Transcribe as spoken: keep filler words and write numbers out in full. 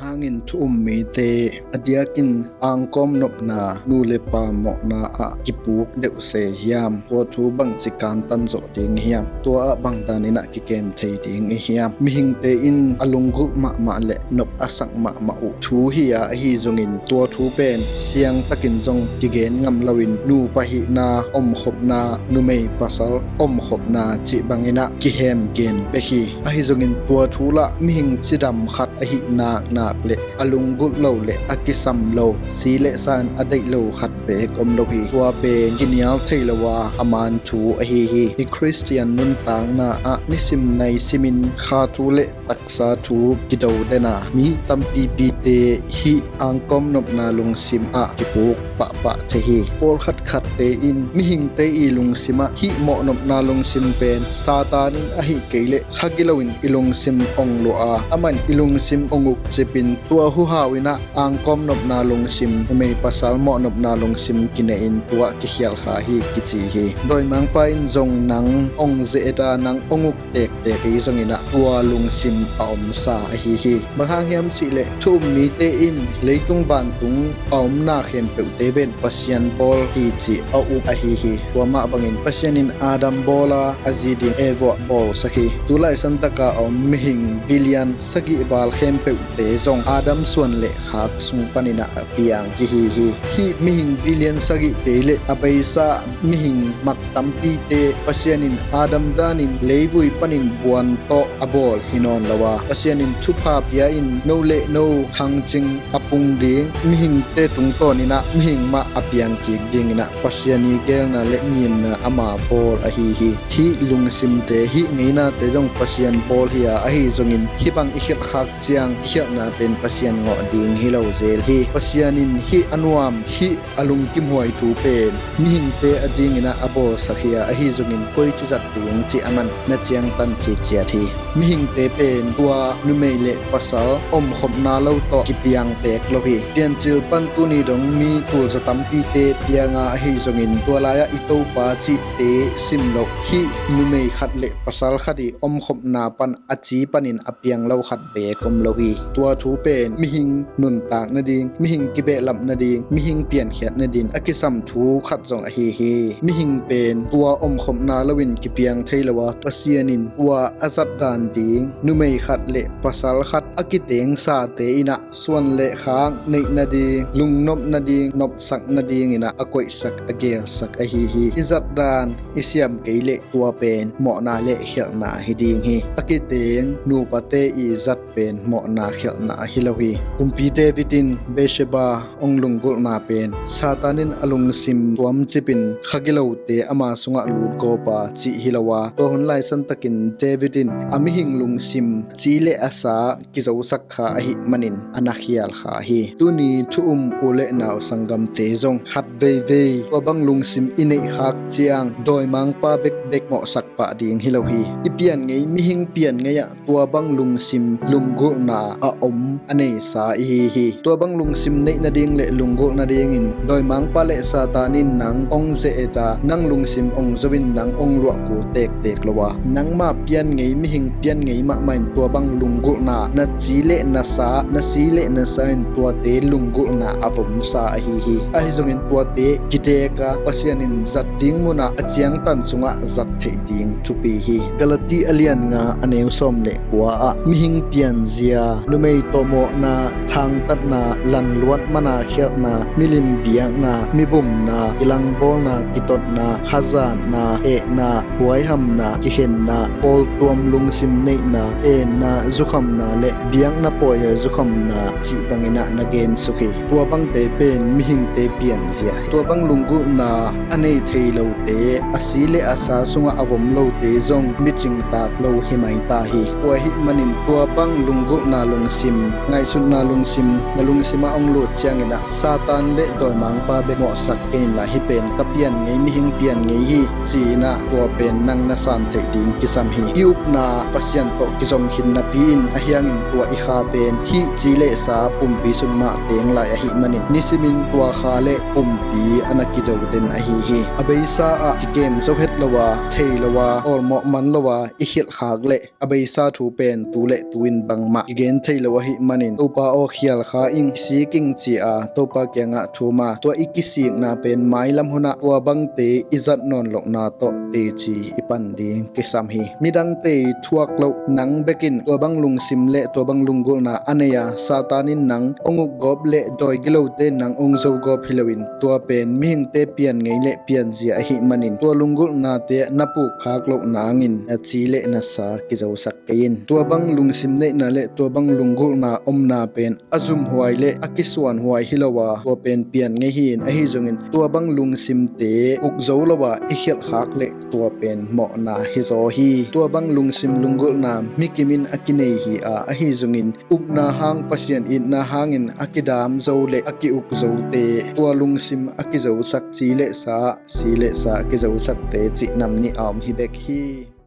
Hangin thu um mite a diakin angkawm nopna, nu le pa mawhna ah kipuk deuh se hiam? Tua thu bangci kantan zawh ding hiam? Tua ah bang danin ah kikem thei ding i hiam? Mihingte in a lunggulh mahmah le nop a sak mahmah uh thu hi a, ahi zongin tua thu pen siangtakin zong kigen ngam loin nupa hihna, omkhopna, numei pasal omkhopna cih bangin ah kihem gen bek hi. Ahi zongin tua thu lah mihing cidam khat ahih naknak le a lunggulh lo le a kisam lo, si le sa in a deih lo khat beek om lo hi. Tua pen kinial thei lo a, a man thu ahi hi. I Khristian nuntakna ah nisim nai simin kha thu le taksa thu kido den a, mi tampipite hih angkawm nopna lungsim ah kipuk pahpah thei hi. Pawlkhat khatte in mihingte i lungsim ah hih mawhnopna lungsim pen Satan in ahih kei leh kha gilo in i lungsim ong luah a, amah in i lungsim ong ukcipin tua huhau in ah angkawm nopna lungsim, numei pasal mawhnopna lungsim kinehin tua kikhial kha hi kici hi. Dawimangpa in zong nang ong ze-et a, nang ong uk tektek hi zongin ah tua lungsim a omsa ahi hi. Bang hang hiam cihleh thu um mite in leitung vantung a omna khempeuhte pen Pasian bawl hi cih a up ahi hi. Tua mah bangin Pasian in Adam bawl a, a zi ding Eva bawlsak hi. Tulai santaka a om mihing billion sagih val khempeuhte zong Adam suan le khak sung panin ah a piang kihi hi. Hih mihing billion sagihte le a beisa mihing mak tampite Pasian in Adam danin leivui panin buan tawh a bawl hi nawn lo a, Pasian in thupha pia in no le no khangcing a pung ding, mihingte tungtawn in ah mihing mah a piang kik dingin ah Pasian i geelna le ngimna ama bawl ahi hi. Hih lungsimte, hih ngeinate zong Pasian bawl hi a, ahi zongin hih bang i khialh khak ciang i khialhna pen Pasian ngawh ding hi lo zel hi. Pasian in hih a nuam, hih a lungkimhuai thu pen mihingte a dingin ah a bawlsak hi a, ahi zongin koici zat ding cih a man na ciangtan ciciat hi. Mihingte pen tua numei le pasal omkhopna lo tawh kipiang pek lo hi. Piancil pan tuni dong mi tulza tampite pianga ahi zongin tua lai-ah i Topa cihte sim loh hih numei khat le pasal khat i omkhopna pan a ci panin a piang lo khat beek om lo hi. Tua thu pen mihing nuntak nading, mihing kibehlap nading, mihing piankhiat nading a kisam thu khat zong ahi hi. Mihing pen tua omkhopna loin kipiang thei lo a, Pasian in tua a zat dan ding numei khat le pasal khat a kitengsate in ah suan le khak neih nading, lungnop nading, nopsak nadingin ah a koihsak, a geelsak ahi hi. I zat dan i siam kei leh tua pen mawhna le khialhna hi ding hi. A kiteng nupate i zat pen mawhna khialhna hi lo hi. Kumpi David in Bathsheba ong lunggulhna pen Satan in a lungsim tuamcipin kha gilote ama sungah lutgawp a cih hi lo a, tua hun laisantakin David in a mihing lungsim ci le a sa kizosak kha ahih manin a na khial kha hi. Tuni thu um u le nau sanggamte zong khat veivei tua bang lungsim i neih khak ciang dawimangpa bekbek mawhsak pah ding hi lo hi. I pian ngei, mihing pian ngei ah tua bang lungsim lunggulhna a om a neisa i hi hi. Tua bang lungsim neih nading le lunggulh nadingin dawimangpa le Satan in nang ong ze-et a, nang lungsim ong zo in nang ong luahkul tektek lo a, nangma pian ngei, mihing pian ngei mahmah in tua bang lunggulhna na ci le na sa, na si le na sa in tuate lunggulhna a vomsa ahi hi. Ahi zongin tuate kitek a, Pasian in zat ding munah a ciangtan sungah zat theih ding thupi hi. Galati a lian nga a neu sawm le kua ah mihing pianzia, numei tawhmawhna, thangtatna, lanluat mana khialhna, milim biakna, mibumna, kilangbawlna, kitotna, hazatna, hehna, huaihamna, kikhenna, pawltuam lungsim neihna, enna, zukhamna le biakna pawi a zukhamna cih bangin ah na gensuk hi. Tua bangte pen mihingte pianzia hi. Tua bang lunggulhna a nei thei lote, a si le a sa sungah a vom lote zong micingtak lo hi mai ta hi. Tua ahih manin tua bang lunggulhna lungsim, ngaihsutna lungsim na lungsimah hong lut ciangin ah Satan le dawimangpa bek mawhsak kei inla, hih pen ka pian ngei, mihing pian ngei hi ci-in ah tua pen nang na san theih ding kisam hi. I upna Pasian tawh kizom khin napi-in ahi hangin tua i kha pen hih ci le sa pumpi sung mah teng lai ahih manin nisimin tua kha le pumpi a na kido den ahi hi. A beisa ah kikem zo het lo a, thei lo a, awlmawh man lo a i khialh khak leh a beisa thu pen tu le tu-in bangmah kigen thei lo ahi manin Topa aw, khial kha ing, kisik ing ci-a Topa kiangah thum a, tua i kisikna pen mailam hunah tua bangte i zat nawn lohna tawh teci i pan ding kisam hi. Midangte thuak loh, nang bekin tua bang lungsim le tua bang lunggulhna a nei a, Satan in nang hong ukgawp le dawi gilote nang hong zogawp hi loin, tua pen mihingte pian ngei le pianzia ahih manin tua lunggulhnate na pukkhak loh nangin na ci le na sa kizosak kei in. Tua bang lungsim neihna le tua bang lunggulhna omna pen a zumhuai le a kisuanhuai hi lo a, tua pen pian ngei hi in, ahi zongin tua bang lungsimte uk zo lo a i khialhkhak le tua pen mawhna hi zaw hi. Tua bang lungsim lunggulhna mikim in a kinei hi a, ahi zongin upna hang, Pasian itna hangin a kidam zo le a ki-uk zote tua lungsim a kizosak, ci le sa, si le sa a kizosakte cih nam nih a om hi bek hi.